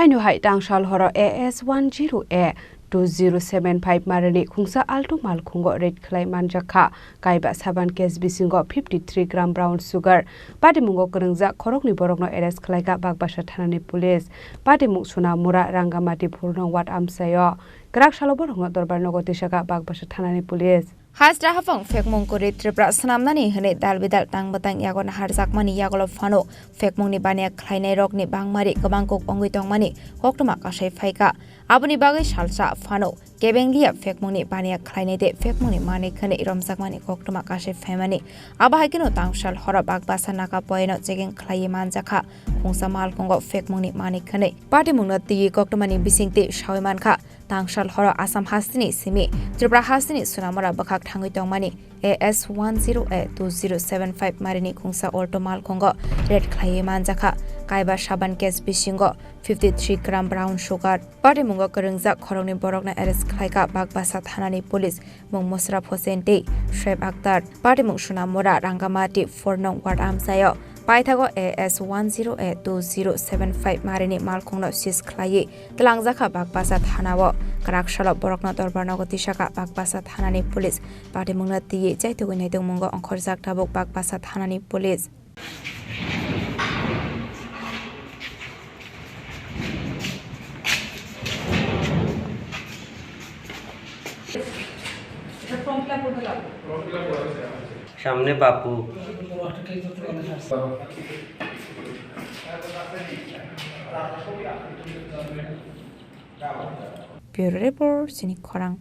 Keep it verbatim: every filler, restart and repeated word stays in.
Aino hai tangsal horo A S one zero A two zero seven five marini khungsa alto malkhungo raid khlai manjak kha. Kaiba saban case bisingo fifty three gram brown sugar. Patimungo kwrwngjak khoroknwi borokno arrest khlaikha Bakbasa thanani police. Patimung Sunamura Rangamati phurno ward amchaio. Kwrak salo borokno dorbar nogo tisakha Bakbasa thanani police. Hajra hapang phekmung kwrwi Tripura swnamnani hwnwi dal bidal tang bwtang yago naharjakmani yagulo phano phekmungni baniya khlainairokni bangmari kwbang kuk wngwi tongmani koktwma kasai phaikha. Aboni bagwi salsa phano kebengliya phekmungni baniya khlainai tei phekmungni manik hwnwi romjakmani koktwma kasai phaimani. Abo hai kheno tangsal horo Bakbasa naka poyeno checking khlaiwi manjakha khungsa malkhungo phekmungni manik hwnwi. Patimungno twiwi koktwmani bisingtwi sawi mankha. Tangsal horo Assam hasteni simi Tripura hasteni Sunamura bwkhak thangwi tongmani A S one zero A two zero seven five marini khungsa alto malkhungo raid khlaiwi manjakha. Kaiba saban case bisingo fifty three gram brown sugar. Patimungo kwrwngjak khoroknwi borokno arrest khlaikha Bakbasa thanani police, mung Musharraf Hussain tei Shoaib Akhtar. Patimung Sunamura Rangamati four nong ward amchaio. Paithago A S one zero A two zero seven five marini malkhungno seize khlaiwi twlangjakha Bakbasa thanao. Kwrak salo borokno dorbar nogo tisakha Bakbasa thanani police. Patimungno twiwi chaitugwi naitungmungo ongkhorjak tabuk Bakbasa thanani police. সামনে বাপু। Bureau Report, Sini Khorang.